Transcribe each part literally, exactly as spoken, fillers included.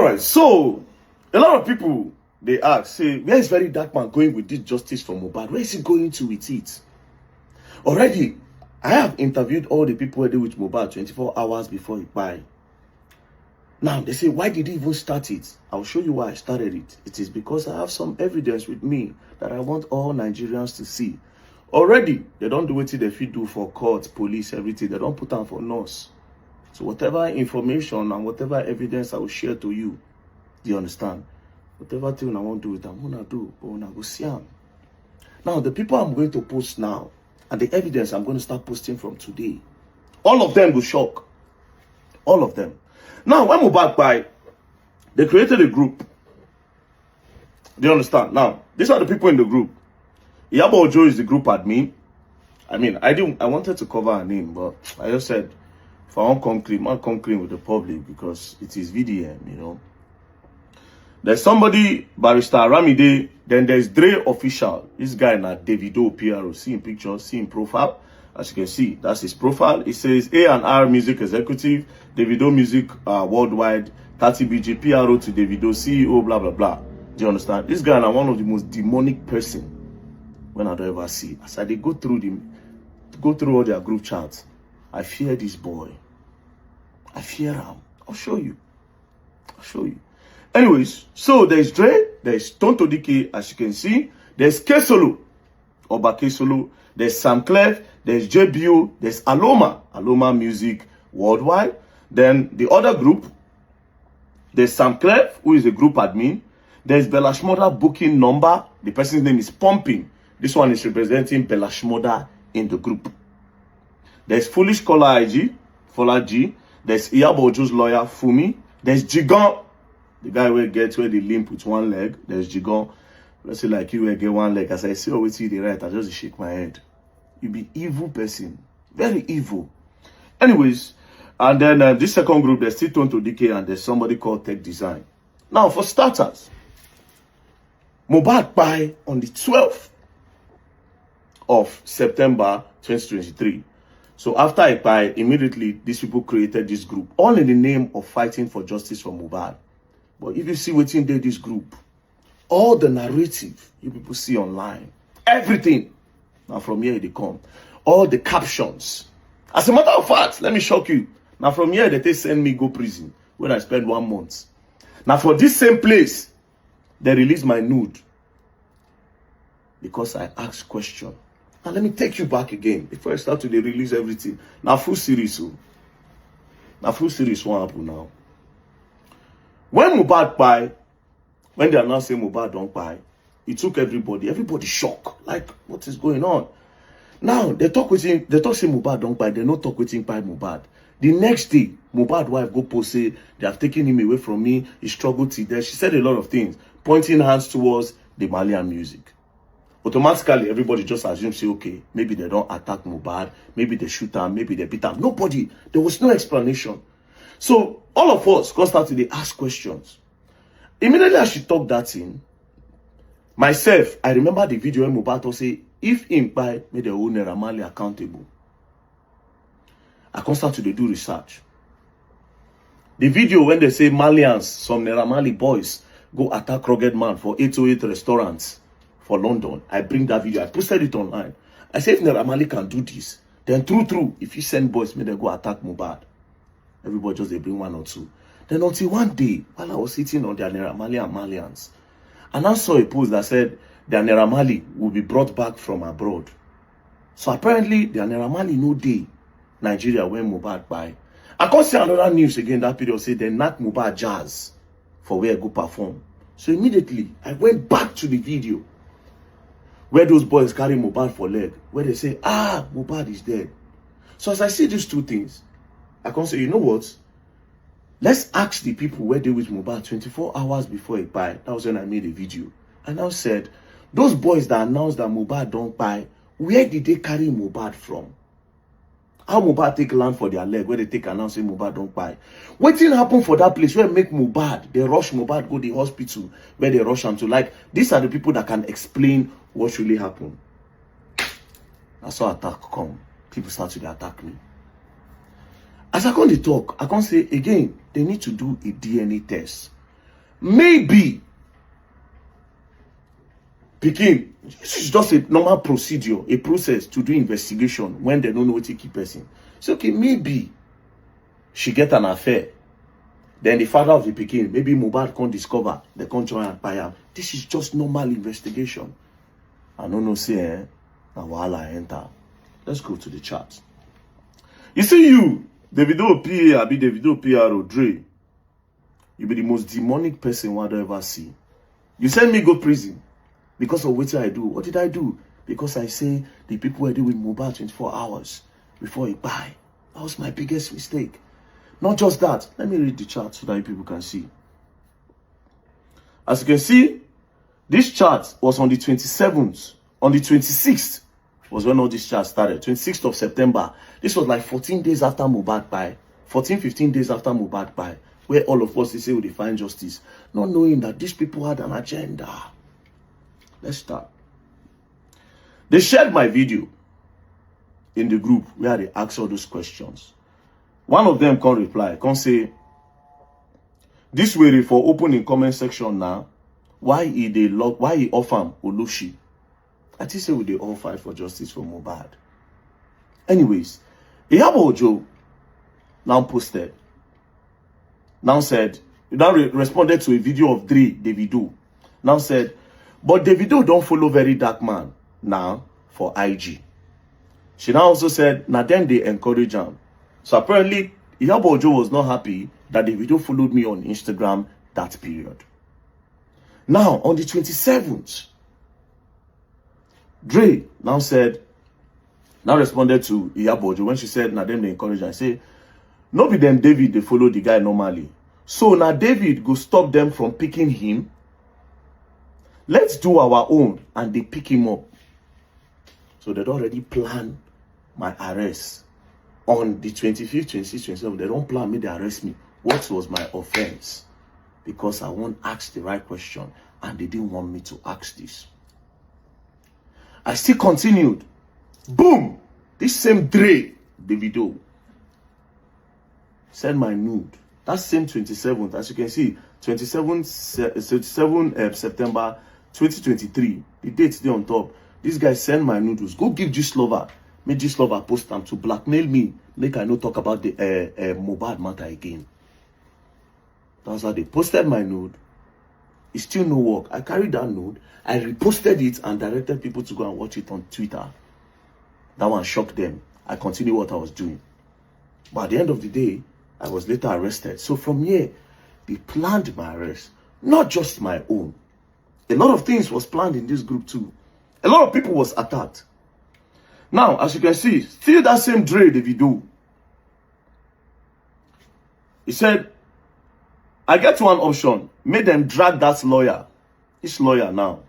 All right, so a lot of people, they ask, say, where is Very Dark Man going with this justice for Mohbad? Where is he going to with it? Already, I have interviewed all the people who did with Mohbad twenty-four hours before he died. Now, they say, why did he even start it? I'll show you why I started it. It is because I have some evidence with me that I want all Nigerians to see. Already, they don't do what they fit do for court, police, everything. They don't put on for nurse. So whatever information and whatever evidence I will share to you, do you understand? Whatever thing I want to do with them, I want to do, but when I go see them. Now, the people I'm going to post now, and the evidence I'm going to start posting from today, all of them will shock. All of them. Now, when Mohbad died, they created a group. Do you understand? Now, these are the people in the group. Iyabo Ojo is the group admin. I mean, I didn't. I wanted to cover her name, but I just said, if I want come clean, I come clean with the public because it is V D M, you know. There's somebody, Barrister Ramide. Then there's Dre Official. This guy na Davido P R O. See him picture, see him profile. As you can see, that's his profile. It says A and R Music Executive, Davido Music uh, Worldwide, thirty B G, P R O to Davido, C E O, blah, blah, blah. Do you understand? This guy na one of the most demonic person when I don't ever see. As I dey go through the, go through all their group chats, I fear this boy. I fear him. I'll show you. I'll show you. Anyways, so there's Dre, there's Tonto D K, as you can see, there's Kesolo, Oba Kesolo, there's Sam Clef, there's J B O, there's Aloma, Aloma Music Worldwide. Then the other group, there's Sam Clef, who is a group admin. There's Bella Shmurda booking number. The person's name is Pumping. This one is representing Bella Shmurda in the group. There's Foolish Caller I G, Fola G. There's Iyabo Ojo's lawyer, Fumi. There's Jigan, the guy where get where they limp with one leg. There's Jigan. Let's say like you where get one leg. As I see all wetin you dey write, I just dey shake my head. You be evil person. Very evil. Anyways, and then uh, this second group, there's still Tonto D K and there's somebody called Tech Design. Now, for starters, Mohbad kpai on the twelfth of September twenty twenty-three. So after he kpai, immediately these people created this group, all in the name of fighting for justice for Mohbad. But if you see wetin dey this group, all the narrative you people see online, everything, now from here they come. All the captions. As a matter of fact, let me shock you. Now from here they take send me go prison when I spend one month. Now for this same place, they release my nude because I ask question. Now let me take you back again before I start to dey release everything. Now full series, oh. Now full series, what happen now? When Mohbad kpai, when they announce say Mohbad don kpai, it took everybody. Everybody shock. Like, what is going on? Now they talk wetin, they talk say Mohbad don kpai. They no talk wetin kpai Mohbad. The next day, Mohbad wife go post say they have taken him away from me. He struggled till death. She said a lot of things, pointing hands towards the Malian music. Automatically, everybody just assume say, okay, maybe they don't attack Mohbad, maybe they shoot him, maybe they beat him. Nobody. There was no explanation. So all of us go start to dey ask questions. Immediately as she talk that thing, myself, I remember the video when Mohbad talk say if him kpai, make the whole Naira Marley accountable. I come start to dey do research. The video when they say Malians, some Naira Marley boys, go attack rugged man for eight oh eight restaurants for London. I bring that video. I posted it online. I say if Naira Marley can do this, then true, true, if he send boys, make they go attack Mohbad. Everybody just dey bring one or two. Then until one day, while I was sitting on their Naira Marley and Malians, and I saw a post that said their Naira Marley will be brought back from abroad. So apparently, their Naira Marley no dey Nigeria when Mohbad kpai. I come see another news again that period say they knack Mohbad jazz for where I go perform. So immediately, I went back to the video where those boys carry Mohbad for leg, where they say, ah, Mohbad is dead. So as I see these two things, I come say, you know what? Let's ask the people where they with Mohbad twenty-four hours before he kpai. That was when I made a video. And I said, those boys that announced that Mohbad don kpai, where did they carry Mohbad from? How Mohbad take land for their leg, where they take announce say Mohbad don kpai? Wetin happen for that place where make Mohbad, they rush Mohbad go the hospital where they rush him to? Like, these are the people that can explain what really happened. I saw attack come. People start to dey attack me. As I come dey talk, I come say again, they need to do a D N A test. Maybe pikin, this is just a normal procedure, a process to do investigation when they don't know what to keep person. So okay, maybe she get an affair. Then the father of the pikin, maybe Mohbad can't discover, they can't join and buy am. This is just normal investigation. I don't know, say, eh, na wahala enter. Let's go to the chat. You see you, Davido P A, abi Davido P R O, Dre. You be the most demonic person I don ever see. You send me go prison because of what I do. What did I do? Because I say the people were there with Mohbad twenty-four hours before he buy. That was my biggest mistake. Not just that. Let me read the chat so that you people can see. As you can see, this chat was on the twenty-seventh. On the twenty-sixth was when all this chat started. twenty-sixth of September. This was like fourteen days after Mohbad buy. fourteen, fifteen days after Mohbad buy. Where all of us dey say we dey find justice. Not knowing that these people had an agenda. Let's start. They shared my video in the group where they asked all those questions. One of them come reply, come say, this way for open in comment section now. Why he dey lock? Why he off am, Oloshi? I think say we dey all fight for justice for Mohbad. Anyways, Iyabo Ojo now posted, now said, now re- responded to a video of Dre Davido. Now said, but Davido don't follow very dark man now for I G. She now also said, na them they encourage am. So apparently, Iyabo Ojo was not happy that Davido followed me on Instagram that period. Now, on the twenty-seventh, Dre now said, now responded to Iyabo Ojo when she said, na them they encourage am. Say, no be them David they follow the guy normally. So now David go stop them from picking him. Let's do our own, and they pick him up. So they'd already planned my arrest on the twenty-fifth, twenty-sixth, twenty-seventh. They don't plan me, they arrest me. What was my offense? Because I won't ask the right question, and they didn't want me to ask this. I still continued. Boom! This same Dre, Davido, send my nude. That same twenty-seventh, as you can see, twenty-seven, se- twenty-seven uh, September twenty twenty-three. The date dey on top. This guy send my noodles. Go give this lover. Make this lover post am to blackmail me. Make I no talk about the uh, uh, Mohbad matter again. That's how they posted my nude. It still no work. I carried that nude. I reposted it and directed people to go and watch it on Twitter. That one shocked them. I continued what I was doing. But at the end of the day, I was later arrested. So from here, they planned my arrest, not just my own. A lot of things was planned in this group too. A lot of people was attacked. Now, as you can see, still that same Dre Davido. He said, I get one option. Make them drag that lawyer. This lawyer now,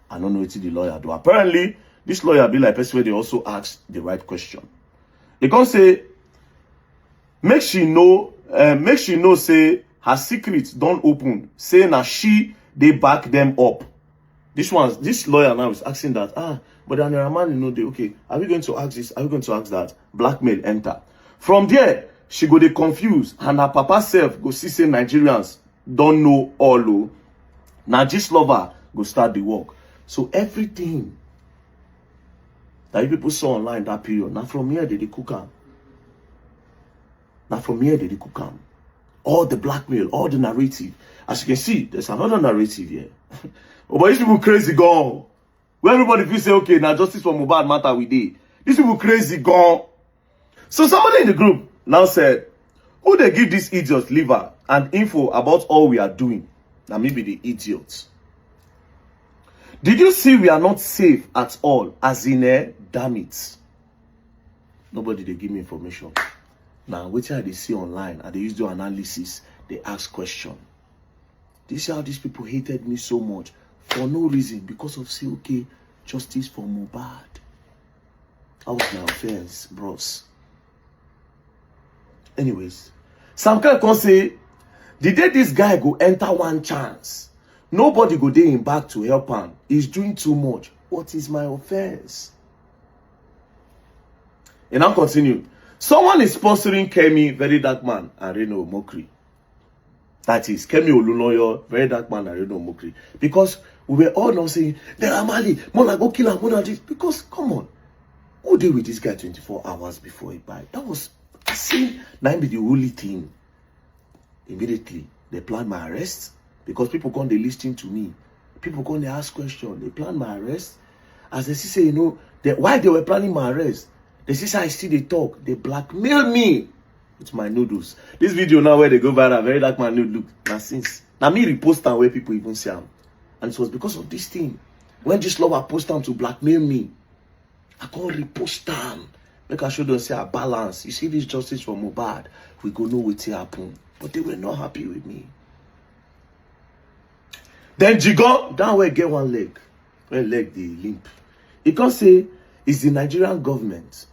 I don't know what the lawyer do. Apparently, this lawyer be like person where they also ask the right question. He can say, make she know, uh, make she know say her secret don't open. Say na she they back them up. This one, this lawyer now is asking that, ah, but Daniel Amani no dey, okay, are we going to ask this? Are we going to ask that? Blackmail enter. From there, she go dey confuse, and her papa self go see say Nigerians don't know all o. Now this lover go start the work. So everything that you people saw online that period, now from here they dey cook am. Now from here they dey cook am. All the blackmail, all the narrative. As you can see, there's another narrative here. Oh, but these people crazy gone. Where everybody feel say, okay, now justice for Mohbad matter we dey. These people crazy gone. So somebody in the group now said, who they give this idiot liver and info about all we are doing? Now maybe the idiot. Did you see we are not safe at all? As in, eh, damn it. Nobody they give me information. Now, which I they see online, I they use the analysis, they ask question. This is how these people hated me so much for no reason, because of say, okay, justice for Mohbad. That was my offense, bros. Anyways, some kind come say, the day this guy go enter one chance, nobody go dey him back to help am. He's doing too much. What is my offense? And now continue. Someone is sponsoring Kemi, Very Dark Man, and Reno Mokri. That is Kemi Oluloyo, very dark man, Aredo Mokri. Because we were all not saying, Naira Marley, Mona go kill him, Mona this. Because, come on, who dey with this guy twenty-four hours before he buy? That was, I say, na be the only thing. Immediately, they plan my arrest because people come dey listen to me. People come dey ask question. They plan my arrest. As they see say, you know, they, why they were planning my arrest, they see say I still dey talk. They blackmail me with my noodles. This video now where they go viral, very dark man noodle look. Now since, now me repost am where people even see am. And it was because of this thing. When this lover post am to blackmail me, I can't repost am. Make I show them say I balance. You see this justice for Mohbad, we go know wetin happen. But they were not happy with me. Then Jigon, that way get one leg. When leg dey limp. He come say it's the Nigerian government.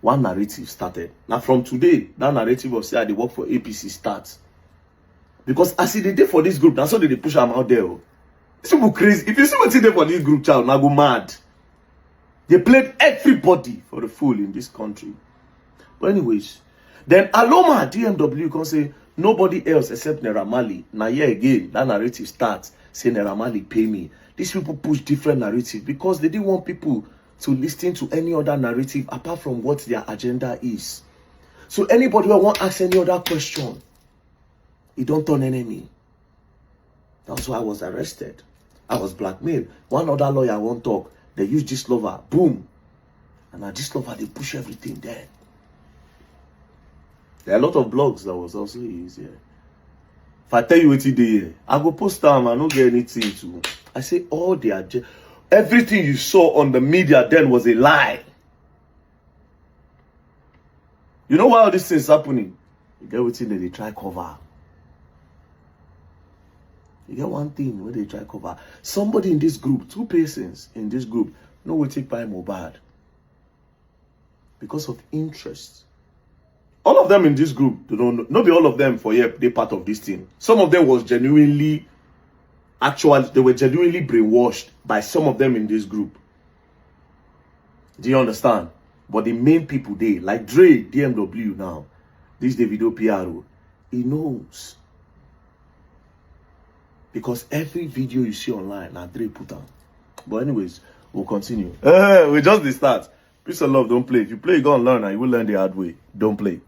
One narrative started. Now from today, that narrative of say I dey work for A P C starts. Because as e dey dey for this group, na so they dey push am out there. Oh. These people crazy. If you see wetin dey for this group, child, na go mad. They played everybody for the fool in this country. But anyways, then Aloma D M W come say nobody else except Naira Marley. Now here again, that narrative starts. Say Naira Marley pay me. These people push different narrative because they didn't want people to listen to any other narrative apart from what their agenda is. So anybody who want ask any other question, he don't turn enemy. That's why I was arrested. I was blackmailed. One other lawyer won't talk. They use this lover. Boom. And now this lover, they push everything there. There are a lot of blogs that was also used here. If I tell you what they here, I go post them. I don't get anything to. I say all the agenda, everything you saw on the media then was a lie. You know why all these things happening? You get wetin dem dey try cover. You get one thing wey dey try cover. Somebody in this group, two persons in this group, no wetin kpai Mohbad because of interest. All of them in this group, they don't know. No be all of them for here, they part of this thing. Some of them was genuinely, actually, they were genuinely brainwashed by some of them in this group. Do you understand? But the main people dey, like Dre, D M W now, this Davido P R O, he knows. Because every video you see online, na Dre put am. But anyways, we'll continue. Eh, we just dey start. Peace and love, don't play. If you play, you go and learn, and you will learn the hard way. Don't play.